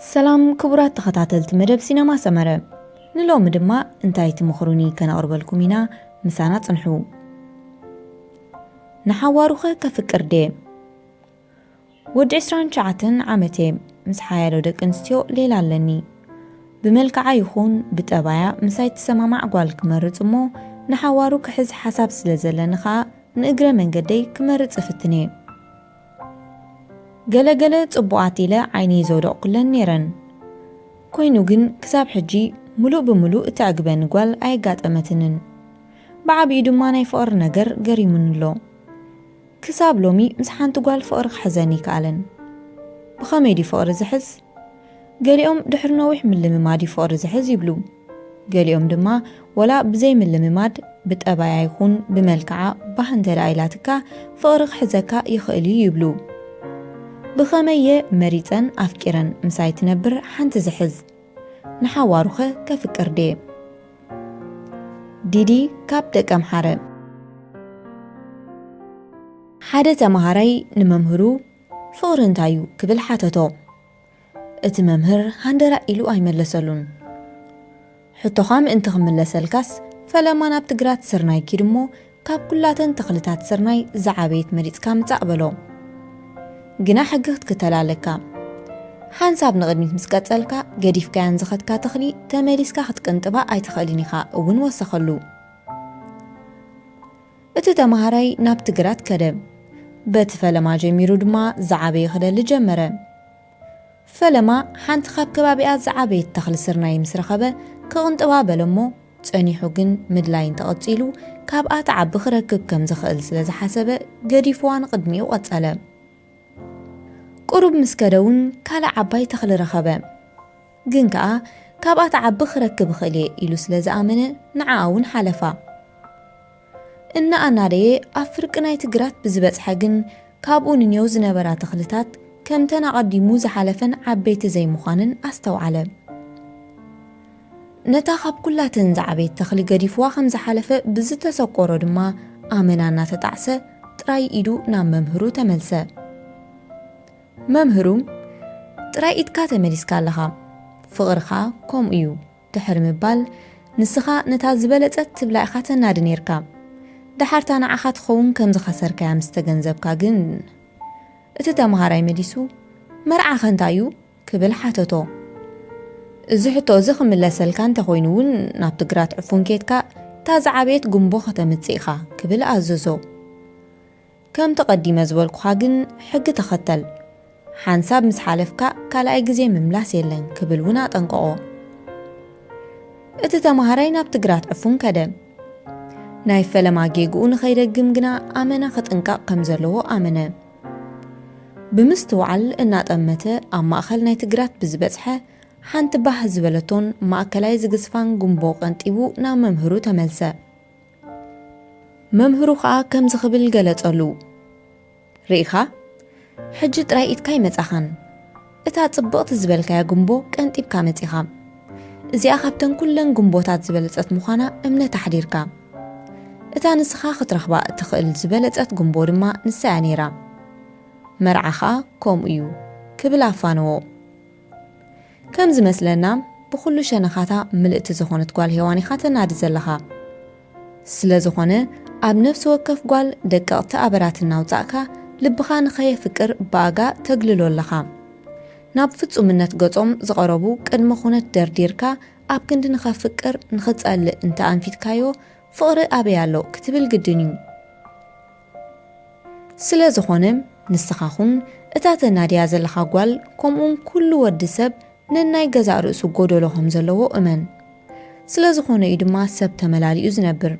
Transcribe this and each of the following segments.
ሰላም ክቡራት ተኸታተልቲ መደብ ሲነማ ሰመረ፣ ንሎሚ ድማ እንታይ ትምኽሩኒ ከነቕርበልኩም ኢና። ምሳና ጽንሑ። ንሓዋሩኸ ከፍቅር ድየ? ወዲ ዕስራን ትሽዓተን ዓመት እየ። ምስ ሓያሎ ደቂ ኣንስትዮ ሌላ ኣለኒ። ብመልክዓ ይኹን ብጠባያ ምሳይ ትሰማማዕ ጓል ክመርጽ እሞ፣ ንሓዋሩ ክሕዝ ሓሳብ ስለ ዘለኒ ኸኣ ንእግረ መንገደይ ክመርጽ እፍትን እየ። ገለ ገለ ጽቡቓት ኢለ ዓይነይ ዘውደቕኩለን ነይረን። ኮይኑ ግን ክሳብ ሕጂ ምሉእ ብምሉእ እተዕግበኒ ጓል ኣየጋጠመትንን። ብዓቢኡ ድማ ናይ ፍቕሪ ነገር ገሪሙኒ ኣሎ። ክሳብ ሎሚ ምስ ሓንቲ ጓል ፍቕሪ ክሕዘኒ ኣይከኣለን። ብኸመይ ድዩ ፍቕሪ ዝሕዝ? ገሊኦም ድሕሪ ነዊሕ ምልምማድ እዩ ፍቕሪ ዝሕዝ ይብሉ። ገሊኦም ድማ ወላ ብዘይ ምልምማድ ብጠባያ ይኹን ብመልክዓ ባህ እንተ ደኣ ኢላትካ ፍቕሪ ክሕዘካ ይኽእል እዩ ይብሉ። ብኸመይ እየ መሪጸን ኣፍቂረን ምሳይ ትነብር ሓንቲ ዝሕዝ? ንሓዋሩኸ ከፍቅር ድየ? ዲዲ ካብ ደቀምሓረ። ሓደ ተመሃራይ ንመምህሩ "ፍቕሪ እንታይ እዩ?" ክብል ሓተቶ። እቲ መምህር ሃንደራእ ኢሉ ኣይመለሰሉን። ሕቶኻ ምእንቲ ክምለሰልካስ፣ ፈለማ ናብቲ ግራት ስርናይ ኪድ እሞ፣ ካብ ኩላተን ተኽልታት ስርናይ ዝዓበየት መሪጽካ ምጻእ በሎ። ግና ሕጊ ክትክተል ኣለካ። ሓንሳብ ንቕድሚት ምስ ቀጸልካ፣ ገዲፍካያን ዝኸድካ ተኽሊ ተመሊስካ ክትቅንጥባ ኣይትኽእልን ኢኻ እውን ወሰኸሉ። እቲ ተመሃራይ ናብቲ ግራት ከደ። በቲ ፈለማ ጀሚሩ ድማ ዝዓበየ ክደሊ ጀመረ። ፈለማ ሓንቲ ካብ ከባቢኣ ዝዓበየት ተኽሊ ስርናይ ምስ ረኸበ፣ ክቕንጥባ በለ እሞ፣ ጸኒሑ ግን ምድላይ እንተቐጺሉ፣ ካብኣ ትዓቢ ክረክብ ከም ዝኽእል ስለ ዝሓሰበ፣ ገዲፍዋ ንቕድሚኡ ቀጸለ። ቁሩብ ምስ ከደ እውን ካልእ ዓባይ ተኽሊ ረኸበ። ግን ከኣ ካብኣ ትዓቢ ክረክብ እኽእል እየ ኢሉ ስለ ዝኣመነ፣ ንዓኣ እውን ሓለፋ። እናኣናደየ ኣብ ፍርቂ ናይቲ ግራት ብዝበጽሐ ግን፣ ካብኡ ንኔው ዝነበራ ተኽልታት ከምተን ኣቐዲሙ ዝሓለፈን ዓበይቲ ዘይምዃነን ኣስተውዓለ። ነታ ካብ ኩላተን ዝዓበየት ተኽሊ ገዲፍዋ ከም ዝሓለፈ ብዝተሰቆሮ ድማ ኣመና እናተጣዕሰ ጥራይ ኢዱ ናብ መምህሩ ተመልሰ። መምህሩ፣ "ጥራይ ኢድካ ተመሊስካ ኣለኻ፣ ፍቕርኻ ከምኡ እዩ" ድሕሪ ምባል፣ ንስኻ ነታ ዝበለጸት ትብላ ኢኻ ተናዲ ኔርካ። ደሓርታ ንዓኻ ትኸውን ከም ዝኸሰርካያ ምስ ተገንዘብካ ግን? እቲ ተመሃራይ መሊሱ፣ "መርዓኸ እንታይ እዩ?" ክብል ሓተቶ። እዚ ሕቶ እዚ ክምለሰልካ እንተኾይኑ እውን፣ ናብቲ ግራት ዕፉን ኬድካ እታ ዝዓበየት ጉምቦ ከተምጽእ ኢኻ፣ ክብል ኣዘዞ። ከምቲ ቀዲመ ዝበልኩኻ ግን ሕጊ ተኸተል። ሓንሳብ ምስ ሓለፍካ ካልኣይ ግዜ ምምላስ የለን ክብል እውን ኣጠንቀቖ። እቲ ተማሃራይ ናብቲ ግራት ዕፉን ከደ። ናይ ፈለማ ጌግኡ ንኸይደግም ግና ኣመና ክጥንቀቕ ከም ዘለዎ ኣመነ። ብምስትውዓል እናጠመተ ኣብ ማእከል ናይቲ ግራት ብዝበጽሐ ሓንቲ ባህ ዝበለቶን ማእከላይ ዝግዝፋን ጉምቦ ቀንጢቡ ናብ መምህሩ ተመልሰ። መምህሩ ኸኣ ከምዚ ክብል ገለጸሉ፣ ርኢኻ? ሕጂ ጥራይ ኢድካ ኣይመጻኻን። እታ ጽብቕቲ ዝበልካያ ጉምቦ ቀንጢብካ መጺኻ። እዚኣ ካብተን ኩለን ጉምቦታት ዝበለጸት ምዃና እምነት ኣሕዲርካ። እታ ንስኻ ክትረኽባ እትኽእል ዝበለጸት ጉምቦ ድማ ንሳ እያ ነይራ። መርዓ ኸኣ ከምኡ እዩ፣ ክብል ኣፋነዎ። ከም ዝመስለና፣ ብኹሉ ሸነኻታ ምልእቲ ዝኾነት ጓል ሄዋን ኢኻ ተናዲ ዘለኻ። ስለ ዝኾነ፣ ኣብ ነፍሲ ወከፍ ጓል ደቀቕቲ ኣበራት እናውጻእካ፣ ልብኻ ንኸየፍቅር ብኣጋ ተግልሎ ኣለኻ። ናብ ፍጹምነት ገጾም ዝቐረቡ ቅድመ ኩነት ደርዲርካ፣ ኣብ ክንዲ ንኸፍቅር ንኽጸልእ እንተ ኣንፊትካዮ፣ ፍቕሪ ኣበይ ኣሎ ክትብል ግድን እዩ። ስለ ዝኾነ፣ ንስኻ ኹን እታ ተናድያ ዘለኻ ጓል፣ ከምኡውን ኩሉ ወዲ ሰብ ነናይ ገዛእ ርእሱ ጎደሎ ከም ዘለዎ እመን። ስለ ዝኾነ እዩ ድማ ሰብ ተመላሊኡ ዝነብር።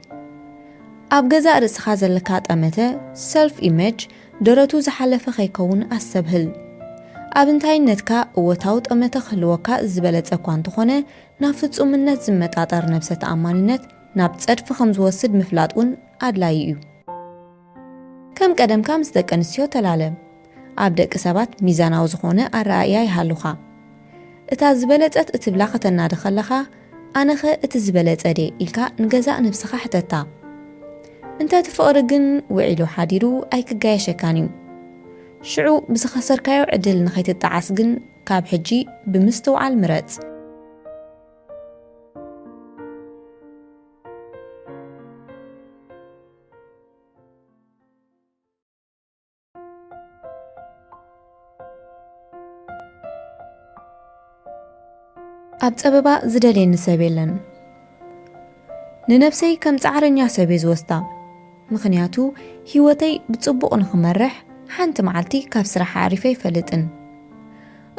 ኣብ ገዛእ ርእስኻ ዘለካ ጠመተ፣ ሰልፍ ኢሜጅ፣ ደረቱ ዝሓለፈ ከይከውን ኣስተብህል። ኣብ እንታይነትካ እወታዊ ጠመተ ክህልወካ ዝበለጸ እኳ እንተኾነ፣ ናብ ፍጹምነት ዝመጣጠር ነብሰ ተኣማንነት ናብ ጸድፊ ከም ዝወስድ ምፍላጥ እውን ኣድላዪ እዩ። ከም ቀደምካ ምስ ደቂ ኣንስትዮ ተላለ። ኣብ ደቂ ሰባት ሚዛናዊ ዝኾነ ኣረኣእያ ይሃሉኻ። እታ ዝበለጸት እትብላ ከተናዲ ከለኻ፣ "ኣነኸ እቲ ዝበለጸ ድየ?" ኢልካ ንገዛእ ነብስኻ ሕተታ። እንተ እቲ ፍቕሪ ግን ውዒሉ ሓዲሩ ኣይክጋየሸካን እዩ። ሽዑ ብዝኸሰርካዮ ዕድል ንኸይትጠዓስ ግን ካብ ሕጂ ብምስትውዓል ምረጽ። ኣብ ጸበባ ዝደልየኒ ሰብ የለን። ንነብሰይ ከም ጻዕረኛ ሰብ እየ ዝወስዳ። ምኽንያቱ፣ ህይወተይ ብጽቡቕ ንኽመርሕ ሓንቲ መዓልቲ ካብ ስራሕ ኣዕሪፈ ኣይፈልጥን።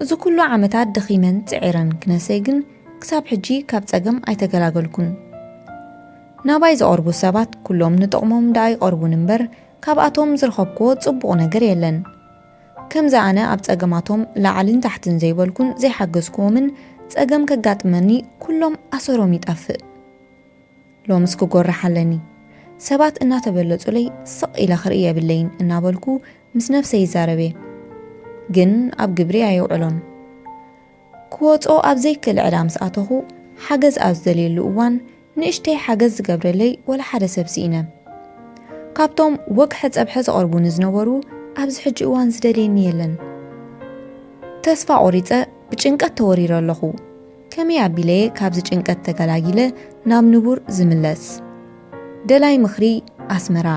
እዚ ኩሉ ዓመታት ደኺመን ጽዒረን ክነሰይ ግን፣ ክሳብ ሕጂ ካብ ጸገም ኣይተገላገልኩን። ናባይ ዝቐርቡ ሰባት ኩሎም ንጥቕሞም ደኣ ይቐርቡን እምበር፣ ካብኣቶም ዝረኸብክዎ ጽቡቕ ነገር የለን። ከምዚ ኣነ ኣብ ጸገማቶም ላዕልን ታሕትን ዘይበልኩን ዘይሓገዝክዎምን፣ ጸገም ከጋጥመኒ ኩሎም ኣሰሮም ይጠፍእ። ሎምስ ክጎርሕ ኣለኒ። ሰባት እናተበለጹለይ ስቕ ኢለ ክርኢ የብለይን እናበልኩ ምስ ነብሰይ ይዛረብ እየ። ግን ኣብ ግብሪ ኣየውዕሎን። ክወጾ ኣብ ዘይክእል ዕዳ ምስ ኣተኹ፣ ሓገዝ ኣብ ዝደልየሉ እዋን፣ ንእሽተይ ሓገዝ ዝገብረለይ ወላ ሓደ ሰብ ስኢነ። ካብቶም ወግሐ ጸብሐ ዝቐርቡኒ ዝነበሩ፣ ኣብዚ ሕጂ እዋን ዝደልየኒ የለን። ተስፋ ቆሪጸ ብጭንቀት ተወሪረ ኣለኹ። ከመይ ኣቢለየ ካብዚ ጭንቀት ተገላጊለ ናብ ንቡር ዝምለስ? ደላይ ምኽሪ፣ ኣስመራ።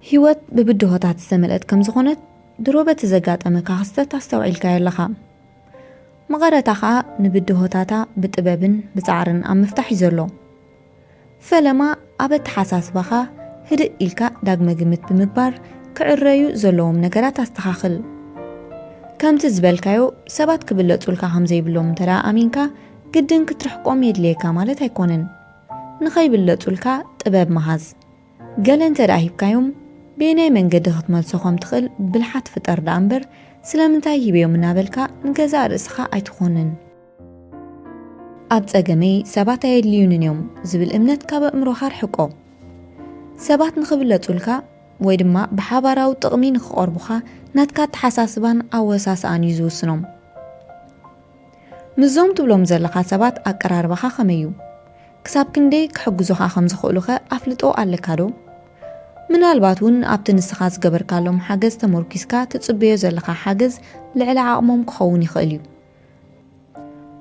ህይወት ብብድሆታት ዝተመልአት ከም ዝኾነት ድሮ በቲ ዘጋጠመካ ክስተት ኣስተውዒልካዮ ኣለኻ። መቐረታ ኸኣ ንብድሆታታ ብጥበብን ብጻዕርን ኣብ ምፍታሕ እዩ ዘሎ። ፈለማ ኣብ ኣተሓሳስባኻ ህድእ ኢልካ ዳግመ ግምት ብምግባር ክዕረዩ ዘለዎም ነገራት ኣስተኻኽል። ከምቲ ዝበልካዮ ሰባት ክብለጹልካ ከም ዘይብሎም እንተ ደኣ ኣሚንካ ግድን ክትርሕቆም የድልየካ ማለት ኣይኮነን። ንኸይብለጹልካ ጥበብ ምሃዝ። ገለ እንተ ደኣ ሂብካዮም፣ በየናይ መንገዲ ክትመልሶ ከም ትኽእል ብልሓት ፍጠር ደኣ እምበር፣ ስለምንታይ ሂበዮም እናበልካ ንገዛእ ርእስኻ ኣይትኾንን። ኣብ ጸገመይ ሰባት ኣየድልዩንን እዮም ዝብል እምነት ካብ ኣእምሮኻ ኣርሕቆ። ሰባት ንኽብለጹልካ ወይ ድማ ብሓባራዊ ጥቕሚ ንኽቐርቡኻ ናትካ ኣተሓሳስባን ኣወሳስኣን እዩ ዝውስኖም። ምስዞም ትብሎም ዘለኻ ሰባት ኣቀራርባኻ ከመይ እዩ? ክሳብ ክንደይ ክሕግዙኻ ከም ዝኽእሉኸ ኣፍልጦ ኣለካ ዶ? ምናልባት እውን ኣብቲ ንስኻ ዝገበርካሎም ሓገዝ ተመርኲስካ ትጽበዮ ዘለኻ ሓገዝ ልዕሊ ዓቕሞም ክኸውን ይኽእል እዩ።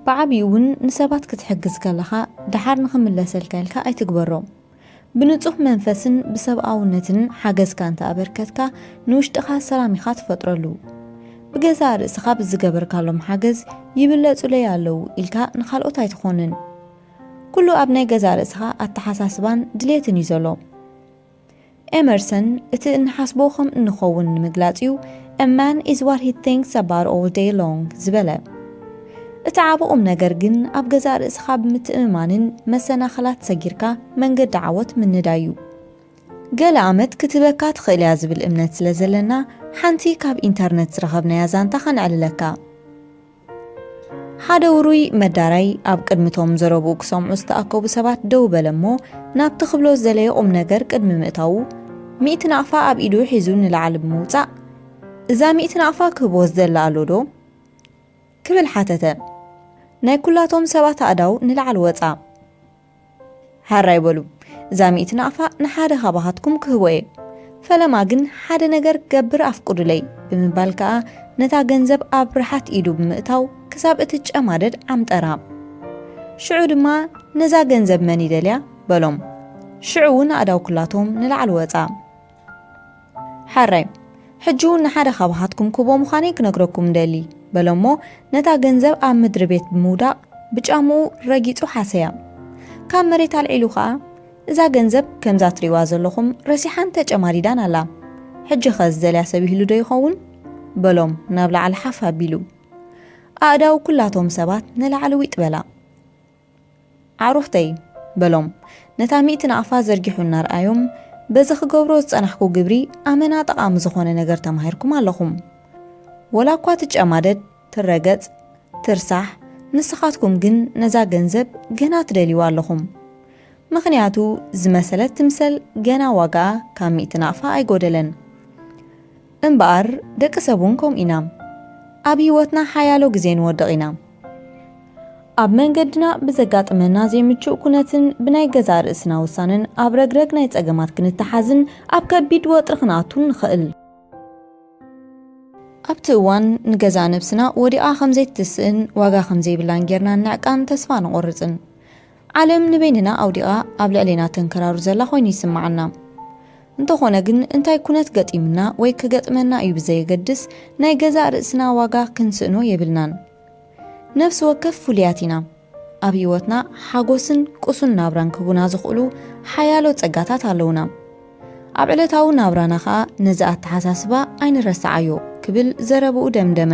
ብዓቢኡ እውን ንሰባት ክትሕግዝ ከለኻ ደሓር ንኽምለሰልካ ኢልካ ኣይትግበሮ። ብንጹህ መንፈስን ብሰብኣውነትን ሓገዝካ እንተ ኣበርከትካ፣ ንውሽጥኻ ሰላም ኢኻ ትፈጥረሉ። ብገዛእ ርእስኻ ብዝገበርካሎም ሓገዝ ይብለጹለይ ኣለዉ ኢልካ ንኻልኦት ኣይትኾንን። ኩሉ ኣብ ናይ ገዛእ ርእስኻ ኣተሓሳስባን ድሌትን እዩ ዘሎ። ኤመርሰን እቲ እንሓስቦ ከም እንኸውን ንምግላጽ እዩ፣ "A man is what he thinks about all day long" ዝበለ። እቲ ዓቢ ቁም ነገር ግን ኣብ ገዛእ ርእስኻ ብምትእምማንን መሰናኽላት ሰጊርካ መንገዲ ዓወት ምንዳይ እዩ። ገለ ኣመት ክትህበካ ትኽእል እያ ዝብል እምነት ስለ ዘለና፣ ሓንቲ ካብ ኢንተርነት ዝረኸብናያ ዛንታ ከነዕልለካ። ሓደ ውሩይ መዳራይ ኣብ ቅድሚቶም ዘረብኡ ክሰምዑ ዝተኣከቡ ሰባት ደው በለ እሞ፣ ናብቲ ክብሎ ዝደለየ ቁም ነገር ቅድሚ ምእታዉ፣ ሚእቲ ናቕፋ ኣብ ኢዱ ሒዙ ንላዕሊ ብምውጻእ፣ "እዛ ሚእቲ ናቕፋ ክህቦ ዝደሊ ኣሎ ዶ?" ክብል ሓተተ። ናይ ኩላቶም ሰባት ኣእዳው ንላዕሊ ወጻ። "ሓራይ በሉ፣ እዛ ሚእቲ ናቕፋ ንሓደ ካባኻትኩም ክህቦ እየ። ፈለማ ግን ሓደ ነገር ክገብር ኣፍቅዱለይ" ብምባል ከኣ ነታ ገንዘብ ኣብ ርሓት ኢዱ ብምእታው ክሳብ እትጨማደድ ዓምጠራ። ሽዑ ድማ "ነዛ ገንዘብ መን ይደልያ?" በሎም። ሽዑ እውን ኣእዳው ኩላቶም ንላዕሊ ወጻ። "ሓራይ፣ ሕጂ እውን ንሓደ ካባኻትኩም ክህቦ ምዃነይ ክነግረኩም እደሊ" በሎ'ሞ ነታ ገንዘብ ኣብ ምድሪ ቤት ብምውዳቕ ብጫምኡ ረጊጹ ሓሰያ። ካብ መሬት ኣልዒሉ ኸኣ "እዛ ገንዘብ ከምዛ ትርእይዋ ዘለኹም ረሲሓን ተጨማዲዳን ኣላ። ሕጂኸ ዝደልያ ሰብ ይህሉ ዶ ይኸውን?" በሎም ናብ ላዕሊ ሓፍ ኣቢሉ። ኣእዳው ኩላቶም ሰባት ንላዕሊ ዊጥ በላ። "ኣዕሩኽተይ" በሎም ነታ ሚእቲ ናቕፋ ዘርጊሑ እናርኣዮም፣ "በዚ ክገብሮ ዝጸናሕኩ ግብሪ ኣመና ጠቓሚ ዝኾነ ነገር ተማሂርኩም ኣለኹም። ወላ እኳ ትጨማደድ፣ ትረገጽ፣ ትርሳሕ፣ ንስኻትኩም ግን ነዛ ገንዘብ ገና ትደልይዋ ኣለኹም። ምኽንያቱ ዝመሰለት ትምሰል ገና ዋጋኣ ካብ ሚእቲ ናቕፋ ኣይጎደለን። እምበኣር ደቂ ሰብ እውን ከምኡ ኢና። ኣብ ህይወትና ሓያሎ ግዜ ንወድቕ ኢና። ኣብ መንገድና ብዘጋጥመና ዘይምቹእ ኩነትን ብናይ ገዛእ ርእስና ውሳነን ኣብ ረግረግ ናይ ጸገማት ክንተሓዝን ኣብ ከቢድ ወጥሪ ክንኣቱን ንኽእል። ኣብቲ እዋን ንገዛእ ነብስና ወዲቓ ከም ዘይትስእን ዋጋ ከም ዘይብላን ጌርና ንዕቃን ተስፋ ንቖርጽን። ዓለም ንበይንና ኣውዲቓ ኣብ ልዕሌና ተንከራሩ ዘላ ኮይኑ ይስምዓና። እንተኾነ ግን እንታይ ኩነት ገጢምና ወይ ክገጥመና እዩ ብዘየገድስ ናይ ገዛእ ርእስና ዋጋ ክንስእኖ የብልናን። ነፍሲ ወከፍ ፍሉያት ኢና። ኣብ ህይወትና ሓጎስን ቁሱን ናብራን ክቡና ዝኽእሉ ሓያሎ ጸጋታት ኣለውና። ኣብ ዕለታዊ ናብራና ኸኣ ነዚ ኣተሓሳስባ ኣይንረስዓዮ ክብል ዘረብኡ ደምደመ።